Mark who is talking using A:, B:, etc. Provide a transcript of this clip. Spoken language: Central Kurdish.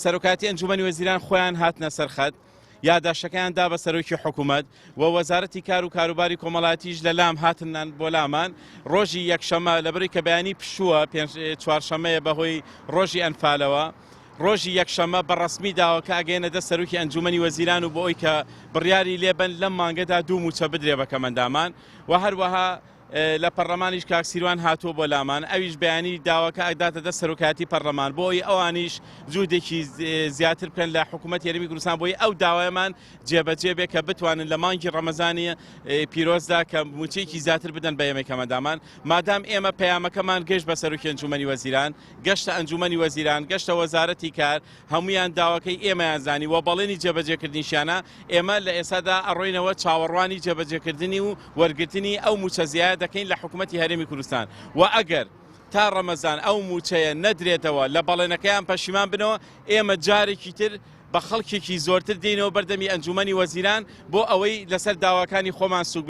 A: سەرۆکایەتی ئەنجومەنی وەزیران خۆیان هاتنە سەر خەت، یاداشتەکەیان دا بە سەرۆکی حکومەت و وەزارەتی کار و کاروباری کۆمەڵایەتیش لە لام هاتنان بۆ لامان ڕۆژی یەکشەمە لەبەرەی کە بەیانی پشووە پێنج چوارشەمەیە بەهۆی ڕۆژی ئەنفالەوە ڕۆژی یەکشەمە بە ڕەسمی داواکە ئەگەیەنە دەست سەرۆکی ئەنجومەنی وەزیران و بۆ ئەوی کە بڕیاری لێبەن لەم مانگەدا دوو مووچە بدرێ بە کەمەندامان و هەروەها لە پەڕلەمانیش کاک سیروان هاتووە بۆ لامان ئەویش بەیانی داواکە ئەداتە دەست سەرۆکایەتی پەرلەمان بۆ ئەوی ئەوانیش جوودێکی زیاتر بکەن لە حکوومەت هەرێمی کوردستان بۆی ئەو داوایەمان جێبەجێ بێ کە بتوانن لە مانگی ڕەمەزانی پیرۆزدا کە موچەیەکی زیاتر بدەن بە ئێمەی کەمەندامان مادام ئێمە پەیامەکەمان گەشت بە سەرۆکی ئەنجومەنی وەزیران گەشتە ئەنجومەنی وەزیران گەشتە وەزارەتی کار هەموویان داواکەی ئێمەیان زانی و بەڵێنی جێبەجێکردنیشیانە، ئێمە لە ئێستادا ئەڕۆینەوە چاوەڕوانی جێبەجێکردنی و وەرگرتنی ئەو مووچە زیایە دەکەین لە حکومەتی هەرێمی کوردستان و ئەگەر تا ڕەمەزان ئەو مووچەیە نەدرێتەوە لە بەڵێنەکەیان پەشیمان بنەوە ئێمە جارێکی تر بە خەڵکێکی زۆرتر دێینەوە بەردەمی ئەنجومەنی وەزیران بۆ ئەوەی لەسەر داواکانی خۆمان سوک.